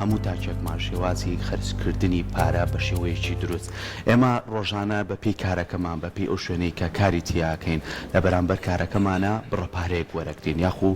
هەموو تاکێکمان شێوازی خەرجکردنی پارە بە شێوەیەکی دروست. ئێمە ڕۆژانە بە پێی کارەکەمان، بە پێی ئەو شوێنەی کە کاری تیا ئەکەین، لە بەرامبەر کارەکەمانا بڕە پارەیەک وەرەگرین، یاخو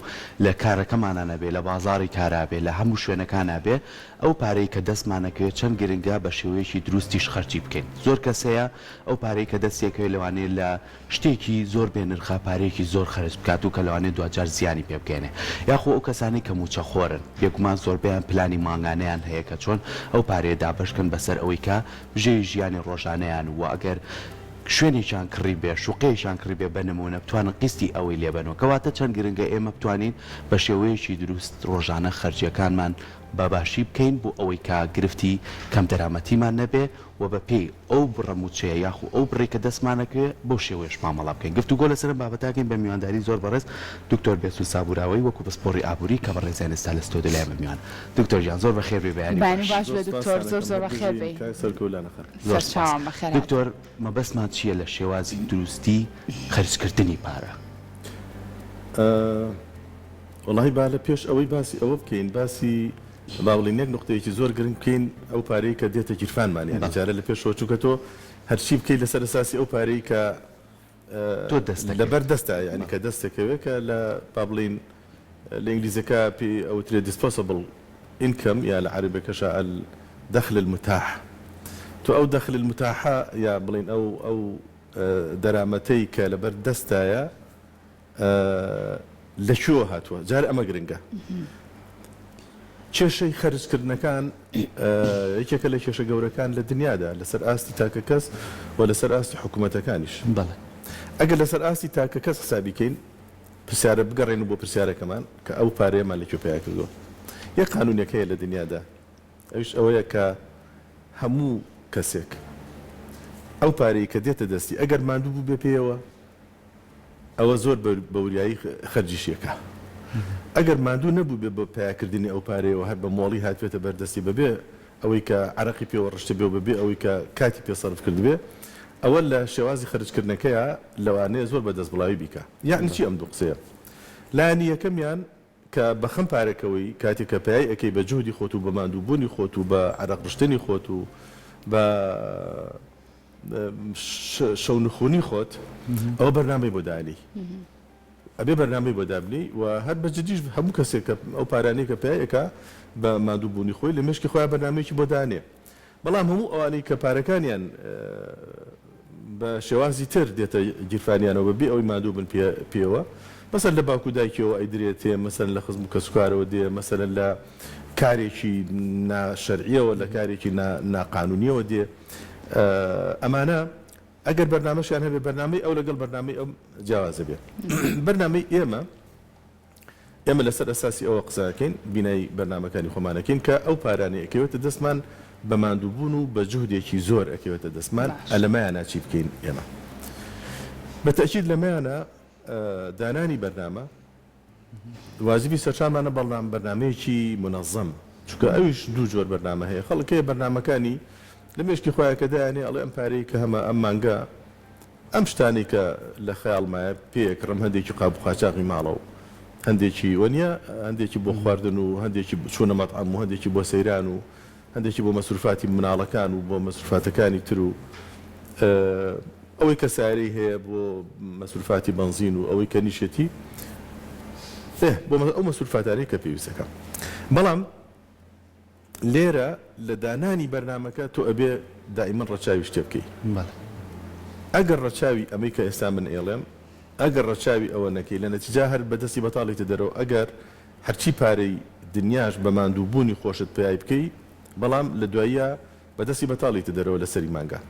لە کارەکەمانا نەبێ، لە بازاڕی کارا بێ، لە هەموو شوێنەکانا بێ، ئەو پارەی کە دەستمان ئەکەوێ چەند گرنگە بە شێوەیەکی دروستیش خەرجی بکەین. زۆر کەس هەیە ئەو پارەی کە دەستی ئەکەوێ لەوانەیە لە شتێکی زۆر بێ نرخە پارەیەکی زۆر خەرج بکات و کە لەوانەیە دواجار زیانی پێ بگەیەنێ. یاخۆ ئەو کەسانەی کە مووچەخۆرن بێگومان زۆربەیان پلانی مانگانەیان هەیە کە چۆن ئەو پارەیە دابەش کەن بەسەر ئەوەی کە بژێوی ژیانی ڕۆژانەیان و ئەگەر شوێنێکیان کڕیبێ شوقەیەکیان کڕیبێ بە نموونە بتوانن قیستی ئەوەی لێ بەنەوە. کەواتە چەند گرنگە ئێمە بتوانین بە شێوەیەکی دروست ڕۆژانە خەرجیەکانمان بە باشی بکەین بۆ ئەوەی کە گرفتی کەمدەرامەتیمان نەبێ و بە پێی ئەو بڕە مووچەیە یاخو ئەو بڕەی کە دەستمان ئەکەوێ بەو شێوەیەش مامەڵە بکەین. گفتوگۆ لەسەر ئەم بابەتە ئەکەین بە میوانداری زۆر بەڕێز دکتۆر بێستون سابوراوەیی وەکو پسپۆڕی ئابووری کە بەڕێزیان ئێستا لە ستۆدیۆ لای ئێمە میوانە. دکتۆر گیان زۆر بەخێر بێی بەیانی بەیانی باش. باش زۆر بێ سپاس دکتۆر زۆر تانەکەم زۆر هەر بەخێر بژین بێی. کاک سەرکەو لانە خان. زۆر سپاس. سەرچاوان بەخێر هاتن. دکتۆر مەبەستمان چییە لە شێوازی دروستی خەرجکردنی پارە؟ وەڵاهی با لە پێش ئەوەی باسی ئەوە بکەین باسی با بڵێین یەک نوقتەیەکی زۆر گرنگ بکەین ئەو پارەی کە دێتە گیرفانمان یانی جارە لە پێشەوە چونکە تۆ هەرچی بکەیت لەسەر ئەساسی ئەو پارەی کە تۆ دەست دەکەوێت لەبەر دەستە یانی کە دەست دەکەوێت کە لە با بڵێین لە ئینگلیزەکە پێی ئەوترێ disposable income یا لە عەرەبیەکەشا الدخل المتاح تۆ ئەو دخل المتاحە یا بڵێین ئەو ئەو دەرامەتەی کە لەبەر دەستایە لە کوێوە هاتووە؟ جار ئەمە گرنگە. کێشەی خەرجکردنەکان یەکێکە لە کێشە گەورەکان لە دنیادا لەسەر ئاستی تاکەکەس و لەسەر ئاستی حکوومەتەکانیش. بەڵێ. ئەگەر لەسەر ئاستی تاکەکەس حسابی کەین، پرسیارە بگەڕێین بۆ پرسیارەکەمان کە ئەو پارەیەمان لە کوێ پەیا کردووە؟ یەک قانوونێک هەیە لە دنیادا ئەویش ئەوەیە کە هەموو کەسێک ئەو پارەی کە دێتە دەستی ئەگەر ماندوو بووبێ پێیەوە ئەوە زۆر بە وریایی خەرجیشی ئەکا. ئەگەر ماندوو نەبووبێ بە پەیاکردنی ئەو پارەیەوە هەر بە مۆڵی هاتبێتە بەر دەستی بەبێ ئەوەی کە عەرەقی پێوە ڕشتبێ و بەبێ ئەوەی کە کاتی پێ سەرف کردبێ ئەوە لە شێوازی خەرجکردنەکەیا لەوانەیە زۆر بە دەستبڵاوی بیکا. یەعنی چی ئەم دوو قسەیە؟ لایەنی یەکەمیان کە بە خەم پارەکەوەی کاتێ کە پەیای ئەکەی بە جوهدی خۆت و بە ماندوو بوونی خۆت و بە عەرەق ڕشتنی خۆت و بە شەونخونی خۆت ئەوە بەرنامەی بۆ دانێی ئەبێ بەرنامەی بۆ دابنێی و هەر بە جدیش هەموو کەسێک کە ئەو پارانەی کە پەیای ئەکا بە ماندوو بوونی خۆی لە مێشکی خۆیان بەرنامەیەکی بۆ دانێ بەڵام هەموو ئەوانەی کە پارەکانیان بە شێوازی تر دێتە گیرفانیانەوە بە بێ ئەوەی ماندوو بن پێوە، مەسەلەن لە باوک و دایکیەوە ئەیدرێتێ، مەسەلەن لە خزم و کەسوکارەوە دێ، مەسەلەن لە کارێکی نا شەرعیەوە، لە کارێکی نا ناقانونیەوە دێ، ئەمانە ئەگەر بەرنامەشیان هەبێ بەرنامەی ئەو لەگەڵ بەرنامەی ئەم جیاواز ئەبێ. بەرنامەی ئێمە. ئێمە لەسەر ئەساسی ئەوە قسە ئەکەین، بینای بەرنامەکانی خۆمان ئەکەین کە ئەو پارانەی ئەکەوێتە دەستمان بە ماندووبوون و بە جوهدێکی زۆر ئەکەوێتە دەستمان، باشە. لەمەیانا چی بکەین ئێمە؟ بە تەئکید لەمەیانا دانانی بەرنامە واجبی سەرشانمانە بەڵام بەرنامەیەکی مونەزەم، چونکە ئەویش دوو جۆر بەرنامە هەیە، خەڵک هەیە بەرنامەکانی لە مێشکی خۆیا کە دایانێ ئەڵێ ئەم پارەی کە هەمە ئەم مانگە ئەم شتانەی کە لە خەیاڵمایە پێ ئەکڕم هەندێکی قاپ و قاچاغی ماڵە و هەندێکی وەنیە هەندێکی بۆ خواردن و هەندێکی چوونە مەتعەم و هەندێکی بۆ سەیران و هەندێکی بۆ مەسروفاتی مناڵەکان و بۆ مەسروفاتەکانی تر و ئەوەی کە سارەی هەیە بۆ مەسروفاتی بەنزین و ئەوەی کە نیشێتی ئێ بۆ ئەو مەسروفاتانەی کە پێویستەکە بەڵام لێرە لە دانانی بەرنامەکە تۆ ئەبێ دائیمەن ڕەچاوی شتێ بکەی. بەڵێ. ئەگەر ڕەچاوی ئەمەی کە ئێستا من ئەیڵێم، ئەگەر ڕەچاوی ئەوە نەکەی لە نەتیجا هەر بە دەستی بەتاڵیتە دەرەوە، ئەگەر هەرچی پارەی دنیاش بە ماندوو بوونی خۆشت پەیای بکەی بەڵام لە دواییا بە دەستی بەتاڵیتە دەرەوە لە سەری مانگا.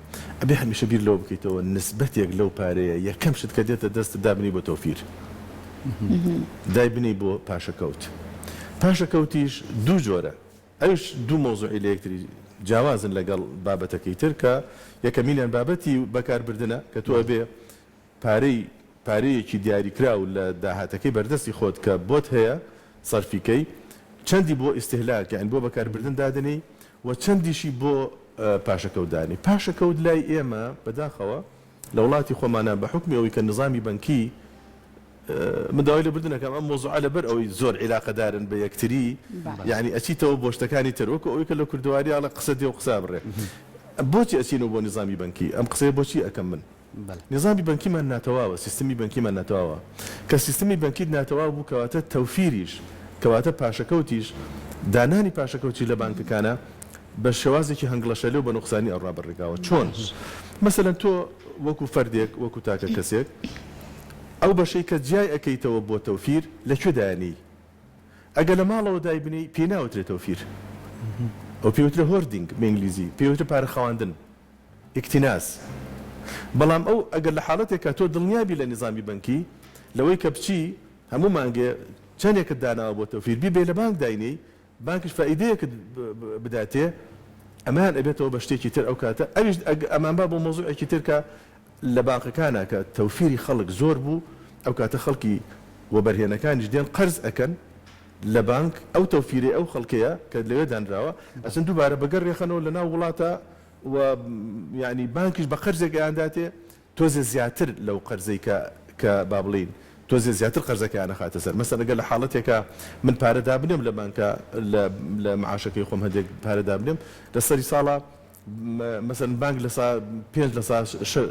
ئەبێ هەمیشە بیر لەوە بکەیتەوە نسبەتێک لەو پارەیە یەکەم شت کە دێتە دەستت دابنێی بۆ تەوفیر. دایبنێی بۆ پاشەکەوت. پاشەکەوتیش دوو جۆرە، ئەویش دوو مەوزوعی لە یەکتری جیاوازن لەگەڵ بابەتەکەی تر کە یەکەمینیان بابەتی بەکاربردنە کە تۆ ئەبێ پارەی پارەیەکی دیاریکراو لە داهاتەکەی بەردەستی خۆت کە بۆت هەیە سەرفی کەی چەندی بۆ ئیستهلاک یانی بۆ بەکاربردن دادەنێی و چەندیشی بۆ پاشەکەوت دانێی. پاشەکەوت لای ئێمە بەداخەوە لە وڵاتی خۆمانا بە حوکمی ئەوەی کە نزامی بەنکی. من داوای لێبوردن ئەکەم ئەم مەوزوعە لەبەر ئەوەی زۆر عیلاقەدارن بە یەکتری یانی ئەچیتەوە بۆ شتەکانی تر وەکو ئەوەی کە لە کوردەواری ئەڵێ قسە دێ و قسە ئەبڕێ بۆچی ئەچینەوە بۆ نیزامی بەنکی ئەم قسەیە بۆچی ئەکەم من نیزامی بەنکیمان ناتەواوە سیستمی بەنکیمان ناتەواوە کە سیستمی بەنکیت ناتەواو بوو کەواتە تەوفیریش کەواتە پاشەکەوتیش دانانی پاشەکەوتیش لە بانکەکانە بە شێوازێکی هەنگڵەشەلێ و بە نوقسانی ئەڕوا بە ڕێگاوە چۆن؟ مەسەلەن تۆ وەکو فەردێک وەکو تاکە کەسێک ئەو بەشەی کە جیای ئەکەیتەوە بۆ تەوفیر لە کوێ دایەنێی؟ ئەگەر لە ماڵەوە دایبنێی پێی ناوترێ تەوفیر ئەو پێی وترێ hoarding بە ئینگلیزی پێی وترێ پارە خەواندن اکتناز بەڵام ئەو ئەگەر لە حاڵەتێکا تۆ دڵنیا بی لە نیزامی بەنکی لەوەی کە بچی هەموو مانگێ چەندێکت داناوە بۆ تەوفیر بیبەی لە بانک داینێی بانکیش فائیدەیەکت بداتێ ئەمەیان ئەبێتەوە بە شتێکی تر ئەو کاتە ئەویش ئەمانبا بۆ مەوزوعێکی تر کە لە بانقەکانا کە تەوفیری خەڵک زۆر بوو ئەو کاتە خەڵکی وەبەرهێنەکانیش دێن قەرز ئەکەن لە بانک ئەو تەوفیرەی ئەو خەڵکەیە کە لەوێ دانراوە ئەچن دووبارە بەگەر ڕێخەنەوە لە ناو وڵاتە و یانی بانکیش بە قەرزێک ئەیانداتێ تۆزێ زیاتر لەو قەرزەی کە کە با بڵێین تۆزێ زیاتر قەرزەکەیان ئەخاتە سەر مەسەلەن گەر لە حاڵەتێکا من پارە دابنێم لە بانکا لە لە معاشەکەی خۆم هەندێک پارە دابنێم لە سەری ساڵا مەسەلەن بانک لە سا پێنج لە سا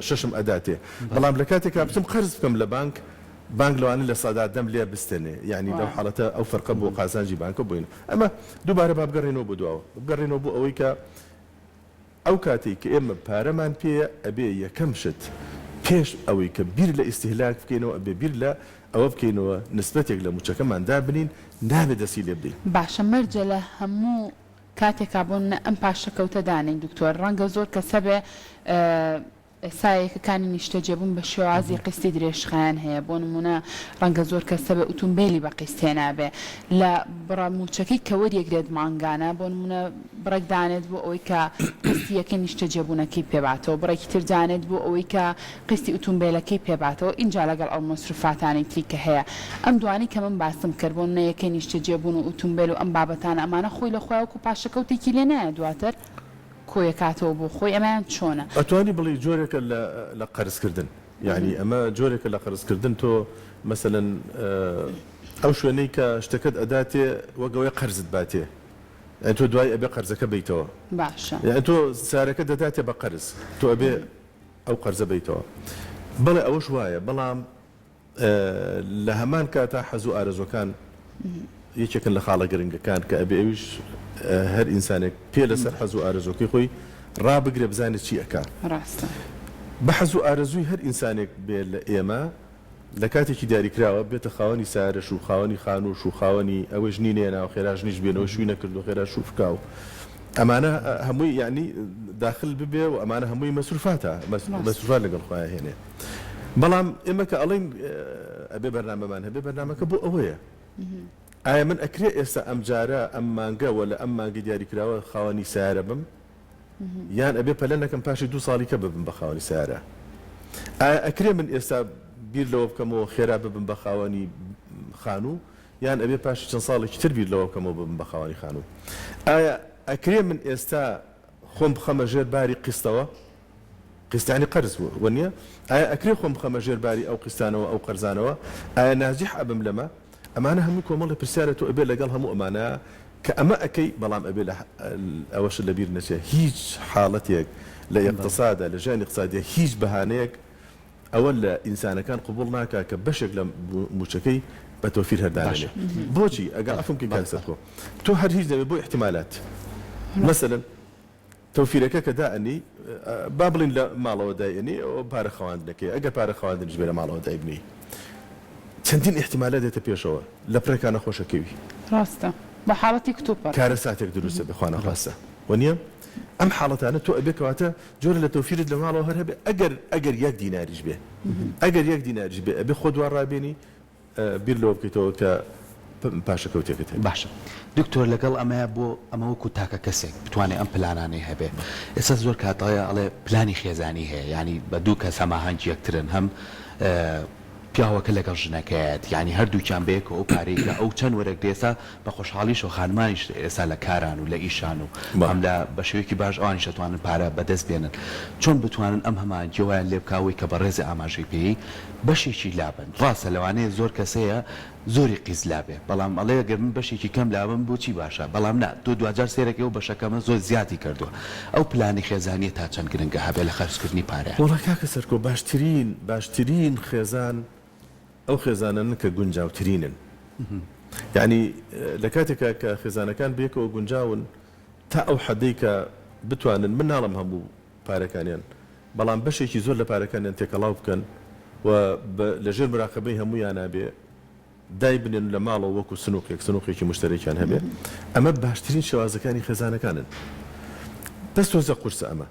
شەشم ئەداتێ بەڵام لە کاتێکا بچم قەرز بکەم لە بانک بانک لەوانەیە لە سەدا دەم لێ بستێنێ یانی لەو حاڵەتە ئەو فەرقە بۆ قازانجی بانکە بۆینە ئەمە دووبارە با بگەڕێینەوە بۆ دواوە بگەڕێینەوە بۆ ئەوەی کە ئەو کاتەی کە ئێمە پارەمان پێیە ئەبێ یەکەم شت پێش ئەوەی کە بیر لە ئیستیهلاک بکەینەوە ئەبێ بیر لە ئەوە بکەینەوە نسبەتێک لە موچەکەمان دابنین نابێ دەستی لێ بدەین. باشە مەرجە لە هەموو کاتێکا بۆ نمونە ئەم پاشەکەوتە دانێین دکتۆر ڕەنگە زۆر کەس هەبێ ئێستا یەکەکانی نیشتەجێبوون بە شێوازی قیستی درێژخایەن هەیە، بۆ نموونە ڕەنگە زۆر کەس هەبێ ئوتومبێلی بە قیست هێنابێ لە بڕە مووچەکەی کە وەریەگرێت مانگانە، بۆ نموونە بڕێک دانێت بۆ ئەوەی کە قیستی یەکەی نیشتەجێبوونەکەی پێ باتەوە، بڕێکی تر دانێت بۆ ئەوەی کە قیستی ئوتومبێلەکەی پێ باتەوە، ئینجا لەگەڵ ئەو مەسروفاتانەی تری کە هەیە. ئەم دوانەی کە من باسم کرد، بۆ نموونە یەکەی نیشتەجێبوون و ئوتومبێل و ئەم بابەتانە، ئەمانە خۆی لە خۆیا وەکوو پاشەکەوتێکی لێ نایە دواتر؟ کۆیەکاتەوە بۆ خۆی ئەمەیان چۆنە؟ ئەتوانی بڵێی جۆرێکە لە لە قەرز کردن یانی ئەمە جۆرێکە لە قەرز کردن تۆ مەسەلەن ئەو شوێنەی کە شتەکەت ئەداتێ وەک ئەوەی قەرزت باتێ یانی تۆ دوای ئەبێ قەرزەکە بەیتەوە باشە یانی تۆ سارەکە دەداتێ بە قەرز تۆ ئەبێ ئەو قەرزە بەیتەوە بەڵێ ئەوەش وایە بەڵام لە هەمان کاتا حەز و ئارەزوەکان یەکێکن لە خاڵە گرنگەکان کە ئەبێ ئەویش هەر ئینسانێک پێ لەسەر حەز و ئارەزوەکەی خۆی ڕابگرێ بزانێ چی ئەکا. ڕاستە. بە حەز و ئارەزووی هەر ئینسانێک بێ لە ئێمە لە کاتێکی دیاریکراوە بێتە خاوەنی سارەش و خاوەنی خانووش و خاوەنی ئەوەی ژنی نەیەناوە خێرا ژنیش بێنەوە شووی نەکردووە خێرا شوو بکا و ئەمانە هەمووی یەعنی داخل ببێ و ئەمانە هەمووی مەسروفاتە مەسروفات لەگەڵ خۆیان هێنێ. بەڵام ئێمە کە ئەڵێین ئەبێ بەرنامەمان هەبێ بەرنامەکە بۆ ئەوەیە ئایا من ئەکرێ ئێستا ئەم جارە ئەم مانگە وە لە ئەم مانگی دیاریکراوە خاوەنی سیارە بم یان ئەبێ پەلە نەکەم پاشی دوو ساڵی کە ببم بە خاوەنی سیارە ئایا ئەکرێ من ئێستا بیر لەوە بکەمەوە خێرا ببم بە خاوەنی خانوو یان ئەبێ پاشی چەند ساڵێکی تر بیر لەوە بکەمەوە ببم بە خاوەنی خانوو ئایا ئەکرێ من ئێستا خۆم بخەمە ژێر باری قیستەوە قیست یانی قەرز وەنیە؟ ئایا ئەکرێ خۆم بخەمە ژێر باری ئەو قیستانەوە ئەو قەرزانەوە؟ ئایا ناجیح ئەبم لەمە؟ ئەمانە هەمووی کۆمەڵێ پرسیارە تۆ ئەبێ لەگەڵ هەموو ئەمانە کە ئەمە ئەکەی بەڵام ئەبێ لە ئەوەشت لەبیر نەچێ هیچ حاڵەتێک لە ئیقتسادا لە ژیانی ئیقتسادیا هیچ بەهانەیەک ئەوە لە ئینسانەکان قبوڵ ناکا کە بەشێک لە موچەکەی بە تۆفیر هەر دانەنێ بۆچی ئەگەر عەفوم کەی کاک سەرکۆ تۆ هەر هیچ نەبێ بۆ ئیحتیمالات مەسەلەن تەوفیرەکە کە دائەنێی با بڵێین لە ماڵەوە دایئەنێی ئەوە پارە خەواندنەکەیە ئەگەر پارە خەواندنیش بێ لە ماڵەوە دایبنێی چەندین ئیحتیمالە دێتە پێشەوە لە پرێکا نەخۆش ئەکەوی. ڕاستە بە حاڵەتی کتوپڕ. کارەساتێک دروست ئەبێ خوا نەخواستە وەنیە؟ ئەم حاڵەتانە تۆ ئەبێ کەواتە جۆرە لە تەوفیرت لە ماڵەوە هەر هەبێ ئەگەر ئەگەر یەک دیناریش بێ ئەگەر یەک دیناریش بێ ئەبێ خۆت وا ڕابێنی بیر لەوە بکەیتەوە کە پاشەکەوتێکت هەبێ. باشە دکتۆر لەگەڵ ئەمەیا بۆ ئەمە وەکو تاکە کەسێک بتوانێ ئەم پلانانەی هەبێ ئێستا زۆر کات هەیە ئەڵێ پلانی خێزانی هەیە یانی بە دوو کەس هەماهەنگی یەکترن هەم. پیاوەکە لەگەڵ ژنەکەیەت یانی هەردووکیان بەیەکەوە ئەو پارەی کە ئەو چەند وەرەگرێ ئێستا بە خۆشحاڵیشەوە خانمانیش ئێستا لە کاران و لە ئیشان و هەم لە بە شێوەیەکی باش ئەوانیش ئەتوانن پارە بەدەست بێنن چۆن بتوانن ئەم هەماهەنگیە وایان لێ بکا ئەوەی کە بەڕێزی ئاماژەی پێی بەشێکی لابەن ڕاستە لەوانەیە زۆر کەس هەیە زۆری قیز لابێ بەڵام ئەڵێ گەر من بەشێکی کەم لابەم بۆچی باشە بەڵام نا تۆ دواجار سەیرەکەی ئەو بەشە کەمە زۆر زیادی کردوە ئەو پلانی خێزانیە تا چەند گرنگە هەبێ لە خەرج کردنی پارەیا. وەڵا کاکە سەرکۆ باشترین باشترین خێزان ئەو خێزانەن کە گونجاوترینن یانی لە کاتێکا کە خێزانەکان بەیەکەوە گونجاون تا ئەو حەدەی کە بتوانن من ناڵێم هەموو پارەکانیان بەڵام بەشێکی زۆر لە پارەکانیان تێکەڵاو بکەن و بە لە ژێر مراقەبەی هەموویانا بێ دایبنێن لە ماڵەوە وەکو سنوقێک سنوقێکی موشتەرەکیان هەبێ ئەمە باشترین شێوازەکانی خێزانەکانن بەس تۆزە قورسە ئەمە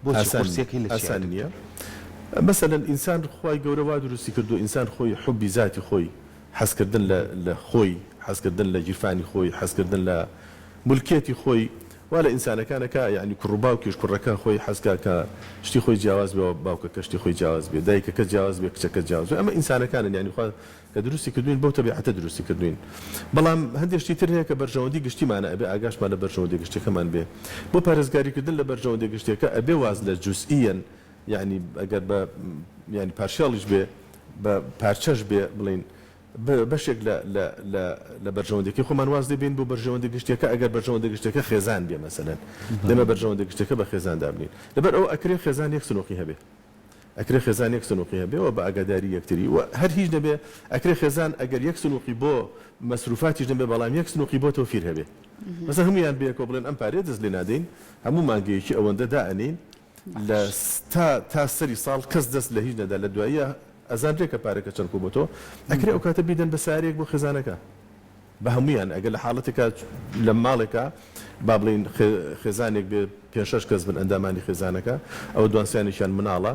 بۆچی ئاسان قورسیەکەی لە چیایە ئاسان نییە دکتۆر؟ مەسەلەن ئینسان خوای گەورە وا دروستی کردووە ئینسان خۆی حوبی زاتی خۆی حەزکردن لە لە خۆی حەزکردن لە گیرفانی خۆی حەزکردن لە مولکیەتی خۆی وا لە ئینسانەکان ئەکا یەعنی کوڕ و باوکیش کوڕەکە خۆی حەزکا کە شتی خۆی جیاواز بێ و باوکەکە شتی خۆی جیاواز بێ دایکەکە جیاواز بێ کچەکە جیاواز بێ ئەمە ئینسانەکانن یەعنی خوا کە دروستی کردوین بەو تەبیعەتە دروستی کردوین بەڵام هەندێ شتی تر هەیە کە بەرژەوەندی گشتیمانە ئەبێ ئاگاشمان لە بەرژەوەندیە گشتیەکەمان بێ بۆ پارێزگاری کردن لە بەرژەوەندیە گشتیەکە ئەبێ واز لە جوزئیەن یەعنی ئەگەر بە یەعنی partial یش بێ بە پارچەش بێ بڵێین بەشێک لە لە لە لە بەرژەوەندیەکەی خۆمان واز لێ بێین بۆ بەرژەوەندی گشتیەکە ئەگەر بەرژەوەندە گشتیەکە خێزان بێ مەسەلەن ئێمە بەرژەوەندە گشتیەکە بە خێزان دابنین لەبەر ئەوە ئەکرێ خێزان یەک سنوقی هەبێ ئەکرێ خێزان یەک سنوقی هەبێ و بە ئاگاداری یەکتری و هەر هیچ نەبێ ئەکرێ خێزان ئەگەر یەک سنوقی بۆ مەسروفاتیش نەبێ بەڵام یەک سنوقی بۆ تەوفیر هەبێ مەسەلەن هەموویان بەیەکەوە بڵێن ئەم پارەیە دەست لێ نادەین هەموو مانگەیەکی ئەوەندە دائەنێین لە تا تا سەری ساڵ کەس دەست لە هیچ نەدا لە دواییە ئەزانرێ کە پارەکە چەند کۆبۆتەوە ئەکرێ ئەو کاتە بیدەن بە سارێک بۆ خێزانەکە بە هەموویان ئەگەر لە حاڵەتێکا لە ماڵێکا با بڵێین خێزانێک بێ پێنج شەش کەس بن ئەندامانی خێزانەکە ئەوە دوانسیانێکیان مناڵە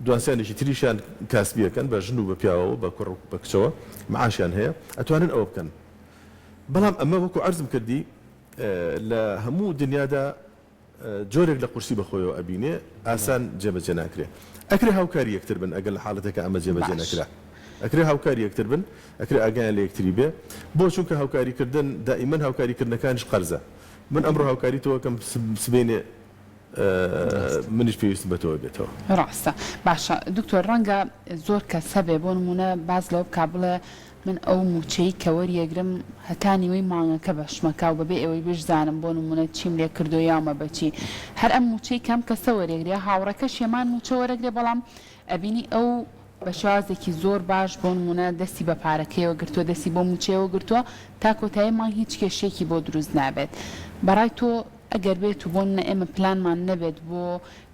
دوانسیانێکی تریشیان کاسبیەکەن بە ژن و بە پیاوەوە بە کوڕ و بە کچەوە معاشیان هەیە ئەتوانن ئەوە بکەن بەڵام ئەمە وەکو عەرزم کردی لە هەموو دنیادا جۆرێک لە قورسی بە خۆیەوە ئەبینێ ئاسان جێبەجێ ناکرێ. ئەکرێ هاوکاری یەکتر بن ئەگەر لە حاڵەتێکا ئەمە جێبەجێ باش. نەکرا. ئەکرێ هاوکاری یەکتر بن، ئەکرێ ئاگایان لە یەکتری بێ. بۆ؟ چونکە هاوکاری کردن دائیمەن هاوکاری کردنەکانیش قەرزە. من ئەمڕۆ هاوکاری تۆ ئەکەم سبەینێ ڕاستە. منیش پێویستم بە تۆ ئەبێتەوە. ڕاستە. باشە دکتۆر ڕەنگە زۆر کەس هەبێ بۆ نموونە باس لەوە بکا بڵێ من ئەو مووچەی کە وەریەگرم هەتا نیوەی مانگەکە بەشمەکا و بەبێ ئەوەی بشزانم بۆ نموونە چیم لێ کردووە یاومە بە چی هەر ئەم مووچەی کە ئەم کەسە وەریەگرێ هاوڕێکەش هێمان مووچە وەرەگرێ بەڵام ئەبینی ئەو بە شێوازێکی زۆر باش بۆ نموونە دەستی بە پارەکەیەوە گرتووە دەستی بۆ مووچەیەوە گرتووە تا کۆتایی مانگ هیچ کێشەیەکی بۆ دروست نابێت بەڕای تۆ ئەگەر بێت و بۆ نموونە ئێمە پلانمان نەبێت بۆ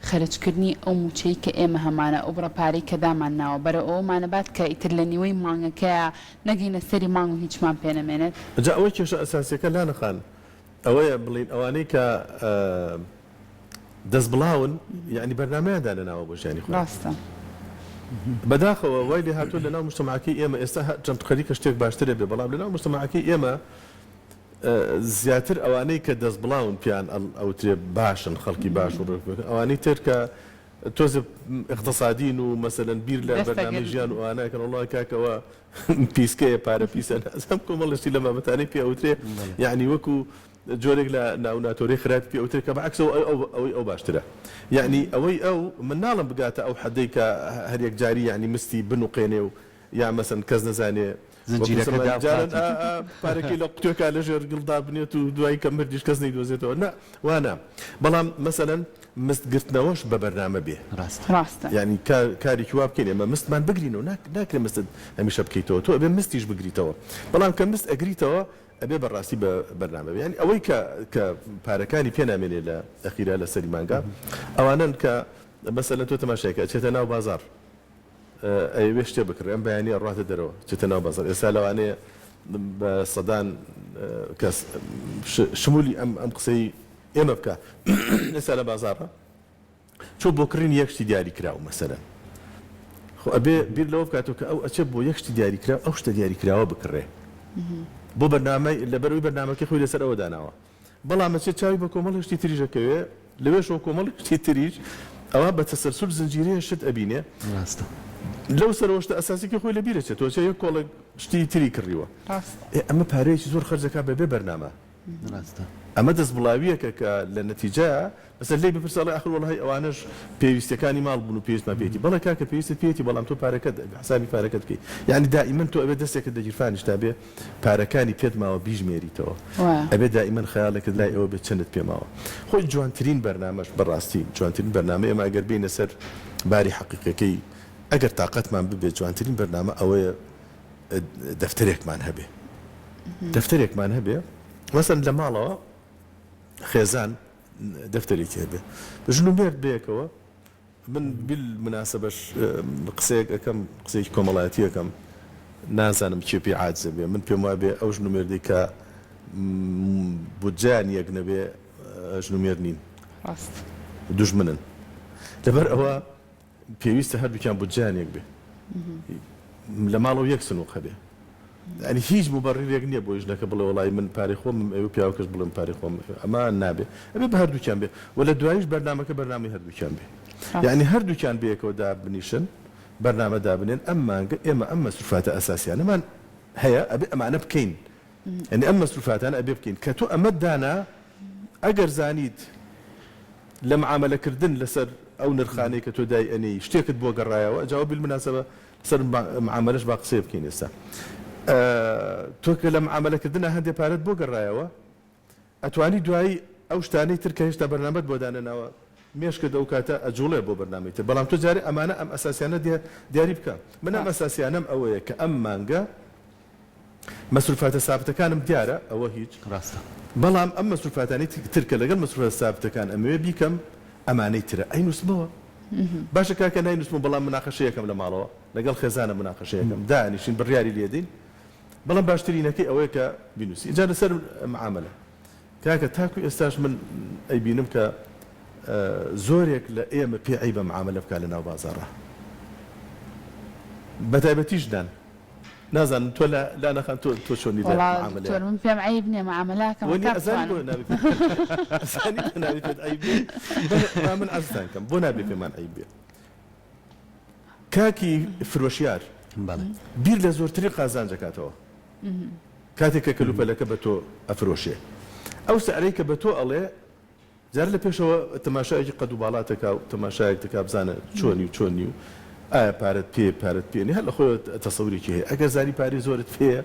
خەرجکردنی ئەو مووچەی کە ئێمە هەمانە، ئەو بڕە پارەی کە دامان ناوە، بەرەو ئەوەمان ئەبات کە ئیتر لە نیوەی مانگەکەیا نەگەینە سەری مانگ و هیچمان پێ نەمێنێت. جا ئەوەی کێشە ئەساسیەکە لانە خان ئەوەیە بڵێین ئەوانەی کە دەست بڵاون یەعنی بەرنامەیان دانەناوە بۆ ژیانی خۆیان. ڕاستە. بەداخەوە وای لێهاتووە لەناو موجتەمەعەکەی ئێمە ئێستا چەند خەریکە شتێک باشترە بێ بەڵام لەناو موجتەمەعەکەی ئێمە زیاتر ئەوانەی کە دەست بڵاون پێیان ئەوترێ باشن خەڵکی باش و ڕێکوپێکن ئەوانەی تر کە تۆزێ ئیقتسادین و مەسەلەن بیر لە بەرنامەی ژیان و ئەوانە ئەکەن وەڵا کاکە ئەوە پیسکەیە پارە پیسە نازانم کۆمەڵێ شتی لەم بابەتانەی پێ ئەوترێ یەعنی وەکو جۆرێک لە ناو ناتۆرەی خراپی پێ ئەوترێ کە بەعەکسەوە ئەوەی ئەو باشترە یەعنی ئەوەی ئەو من ناڵێم بگاتە ئەو حەدەی کە هەر یەکجاری یەعنی مستی بنوقێنێ و یا مەسەن کەس نەزانێ وەکو زنجیرەکە زەمانی جاران دابخات. ئا ئا پارەکەی لە قوتوێکا لەژێر گڵ دابنێت و دوایی کە مردیش کەس نەیدۆزێتەوە نا وا نا بەڵام مەسەلەن مست گرتنەوەش بە بەرنامە بێ ڕاستە. ڕاستە. یانی کا کارێکی وا بکەین ئێمە مستمان بگرینەوە نا ناکرێ مستت هەمیشە بکەیتەوە تۆ ئەبێ مستیش بگریتەوە بەڵام کە مست ئەگریتەوە ئەبێ بە ڕاستی بە بەرنامە بێ یانی ئەوەی کە کە پارەکانی پێ نامێنێ لە ئەخیرا لە سەری مانگا ئەوانەن کە مەسەلەن تۆ تەماشای کە ئەچێتە ناو بازاڕ ئەیەوێ شتێ بکڕێ ئەم بەیانیە ئەڕواتە دەرەوە چێتە ناو بازاڕ ئێستا لەوانەیە بە سەدان کەس شمولی ئەم ئەم قسەی ئێمە بکە ئێستا لە بازاڕە چۆ بۆ کڕینی یەک شتی دیاری کراو مەسەلەن خۆ ئەبێ بیر لەوە بکاتەوە کە ئەو ئەچێ بۆ یەک شتی دیاری کراو ئەو شتە دیاری کراوە بکڕێ بۆ بەرنامەی لەبەرئەوەی بەرنامەکەی خۆی لەسەر ئەوە داناوە بەڵام ئەچێ چاوی بە کۆمەڵێ شتی تریش ئەکەوێ، لەوێشەوە کۆمەڵێ شتی تریش، ئەوا بە تەسەلسول زنجیرەیە شت ئەبینێ. ڕاستە. لەو سەرەوە شتە ئەساسیەکەی خۆی لەبیر ئەچێت تۆ چێ یەک کۆڵێک شتی تری کڕیوە ڕاستە. ئێ ئەمە پارەیەکی زۆر خەرج ئەکا بەبێ بەرنامە. ڕاستە. ئەمە دەست بڵاویەکە کە لە نەتیجە مەسەلەن لێی بپرسە ئەڵێ ئاخر وەڵاهی ئەوانەش پێویستیەکانی ماڵ بوون و پێویستمان پێیەتی بەڵێ کاکە پێویستت پێیەتی بەڵام تۆ پارەکەت ئەبێ حسابی پارەکەت بکەی یانی دائیمەن تۆ ئەبێ دەستێکت لە گیرفانیشتا بێ پارەکانی پێت ماوە بیژمێریتەوە وایە. ئەبێ دائیمەن خەیاڵێکت لای ئەوە بێ چەندت پێ ماوە خۆی جوانترین بەرنامەش بەڕاستی جوانترین بەرنامە ئێمە ئەگەر بێینە سەر باری حەقیقیەکەی ئەگەر تاقەتمان ببێ جوانترین بەرنامە ئەوەیە دەفتەرێکمان هەبێ دەفتەرێکمان هەبێ مەسەن لە ماڵەوە خێزان دەفتەرێکی هەبێ ژن و مێرد بەیەکەوە من بیل مناسبەش قسەیەک ئەەکەم قسەیەکی کۆمەڵایەتی ئەەکەم نازانم کێ پێی عاجزە بێ من پێم وابێ ئەو ژن و مێردەی کە بودجەیان یەک نەبێ ژن و مێرد نین ڕاست دوژمنن لەبەر ئەوە پێویستە هەردووکیان بودجەیان یەک بێ لە ماڵەوە یەک سنوق هەبێ یانی هیچ موبەڕیرێک نییە بۆی ژنەکە بڵێ وەڵی من پارەی خۆمم ئەوێ و پیاوەکەش بڵێ من پارەی خۆمم ئەوێ ئەمە نابێ ئەبێ بە هەردووکیان بێ و لە دواییش بەرنامەکە بەرنامەی هەردووکیان بێ یانی هەردووکیان بەیەکەوە دابنیشن بەرنامە دابنێن ئەم مانگە ئێمە ئەم مەسروفاتە ئەساسیانەمان هەیە ئەبێ ئەمانە بکەین یانی ئەم مەسروفاتانە ئەبێ بکەین کە تۆ ئەمەت دانا ئەگەر زانیت لە معامەلە کردن لەسەر ئەو نرخانەی کە تۆ دای ئەنێی شتێکت بۆ گەڕایەوە جا ئەوە بالمناسبە لەسەر معامەلەش با قسەیە بکەین ئێستا تۆ کە لە معامەلە کردنا هەندێ پارەت بۆ گەڕایەوە ئەتوانی دوایی ئەو شتانەی تر کە هێشتا بەرنامەت بۆ دانەناوە مێشکت ئەو کاتە ئەجوڵێ بۆ بەرنامەی تر بەڵام تۆ جارێ ئەمانە ئەم ئەساسیانە دیاری بکە من ئەم ئەساسیانەم ئەوەیە کە ئەم مانگە مەسروفاتە سابتەکانم دیارە ئەوە هیچ. ڕاستە. بەڵام ئەم مەسروفاتانەی تر کە لەگەڵ مەسروفاتە سابتەکان ئەمەوێ بیکەم ئەمانەی ترە ئەینوسمەوە. باشە کاکە ناینوسمەوە بەڵام مناقەشەیەکەم لە ماڵەوە لەگەڵ خێزانم مناقەشەیەکەم دانیشین بڕیاری لێدەین بەڵام باشترینەکەی ئەوەیە کە بینوسی ئینجا لەسەر معامەلە کاکە تاکو ئێستاش من ئەیبینم کە زۆرێک لە ئێمە پێ عەیبە معامەلە بکا لە ناو بازاڕا بەتایبەتی ژنان نازانم تۆ لە لانە خان تۆ تۆ چۆنی لە وەڵا معامەلەیە دکتۆر من پێم عەیب نیە معامەلە ئەکەم وەنیە هەتا ئەزانی بۆ بتوانم. نابێ پێت ئەزانی بۆ نابێ پێت عەیب بێ بەڵێ با من عەرزتان کەم بۆ نابێ پێمان عەیب بێ کاکی فرۆشیار بەڵێ. بیر لە زۆرترین قازانج ئەکاتەوە کاتێک کە کەلوپەلەکە بە تۆ ئەفرۆشێ ئەو سعرەی کە بە تۆ ئەڵێ جار لە پێشەوە تەماشایەکی قەد و باڵات دەکا و تەماشایەک دەکا بزانە چۆنی و چۆن نی و ئایا پارەت پێیە پارەت پێ نیە هەر لە خۆیەوە تەسەورێکی هەیە ئەگەر زانی پارەی زۆرت پێیە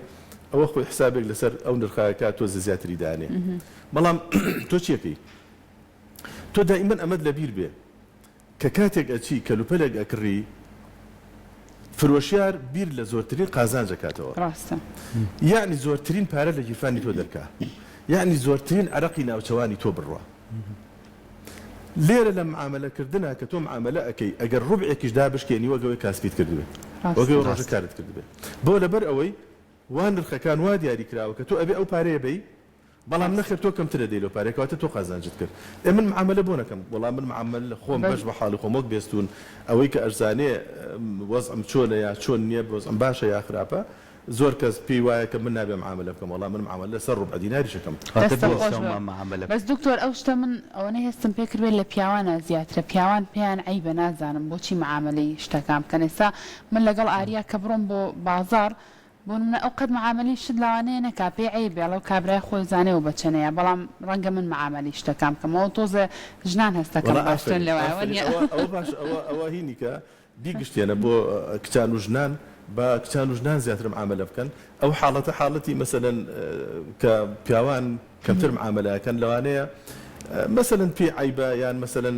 ئەوە خۆی حسابێک لەسەر ئەو نرخە ئەکا تۆزێ زیاتری دانێ بەڵام تۆ چیەکەی تۆ دائیمەن ئەمەت لەبیر بێ کە کاتێک ئەچی کەلوپەلێک ئەکڕی فرۆشیار بیر لە زۆرترین قازانج ئەکاتەوە ڕاستە. یەعنی زۆرترین پارە لە گیرفانی تۆ دەرکا یەعنی زۆرترین عەرەقی ناوچەوانی تۆ بڕوا لێرە لە معامەلە کردنا کە تۆ معامەلە ئەکەی ئەگەر ڕوبعێکیش دابشکێنی وەک ئەوەی کاسپیت کردبێ وەک ڕاستە. ئەوەی ڕۆژە کارت کردبێ بۆ لەبەر ئەوەی وا نرخەکان وا دیاری کراوە کە تۆ ئەبێ ئەو پارەیە بەی بەڵام نەخێر تۆ کەمتر ئەدەی لەو پارەیە کەواتە تۆ قازانجت کرد ئێ من معامەلە بۆ نەکەم وەڵا من معامەلە خۆم بەش بە حاڵی خۆم وەک بێستوون ئەوەی کە ئەشزانێ وەزعم چۆنە یا چۆن نیە وەزعم باشە یا خراپە زۆر کەس پێی وایە کە من نابێ معامەلە بکەم وەڵا من معامەلە لەسەر ڕوبع دیناریش ئەکەم. واتە دەستت خۆش بێستوون بێ معامەلە بەس دکتۆر ئەو شتە من ئەوەنەی هەستم پێ کردبێ لە پیاوانا زیاترە پیاوان پێیان عەیبە نازانم بۆچی معامەلەی شتەکان بکەن ئێستا من لەگەڵ ئاریا کە بڕۆم بۆ بازاڕ بۆ نمونە ئەو قەت معامەلەی شت لەوانەیە نەکا پێی عەیب بێ ئەڵێ کابرای خۆی زانێ و بەچەنەیە بەڵام ڕەنگە من معامەلەی شتەکان بکەم ئەوە تۆزێ ژنان هەستەکەم وەڵا باشترن ئافەرین لەوایە ئافەرین وەنیە؟ ئەوە ئەوە باشە ئەوە ئەوە هینی کە بیگشتێنە بۆ کچان و ژنان با کچان و ژنان زیاتر معامەلە بکەن ئەو حاڵەتە حاڵەتی مەسەلەن کە پیاوان کەمتر معامەلە ئەکەن لەوانەیە مەسەلەن پێی عەیبە یان مەسەلەن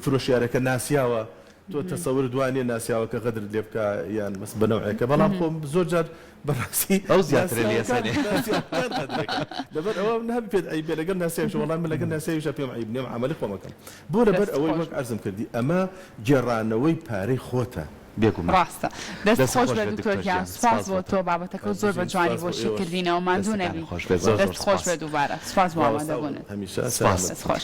فرۆشیارەکە ناسیاوە تۆ تەسەورت وا نیە ناسیاوەکە غەدرت لێ بکا یان مەس بە نەوعێکە بەڵام خۆ زۆر جار بەڕاستی ئەو زیاترە لێ ناسیاوەکان ئەزانێ. ناسیاوەکان غەدرەکەن لەبەر ئەوە نابی پێت عەیب بێ لەگەڵ ناسیاویش وەڵا من لەگەڵ ناسیاویشا پێم عەیب نیە معامەلەی خۆم ئەکەم بۆ لەبەر دەست ئەوەی خۆش وەک عەرزم کردی ئەمە گێڕانەوەی پارەی خۆتە. بێگومان. ڕاستە دەست دەست خۆش خۆش بێ بێت دکتۆر دکتۆر گیان گیان سوپاس سپاس بۆ بۆ تۆ تۆ. بابەتەکەو زۆر بە بژین جوانی سپاس بۆ بۆ شی ئێوەش. کردینەوە ماندوو دەستەکانت نەبی خۆش بێت زۆر زۆر دەست خۆش سپاس. بێ دووبارە سوپاس بۆ مامۆستا ئامادەبوونت هەمیشە سپاس. سەلامەت دەست خۆش.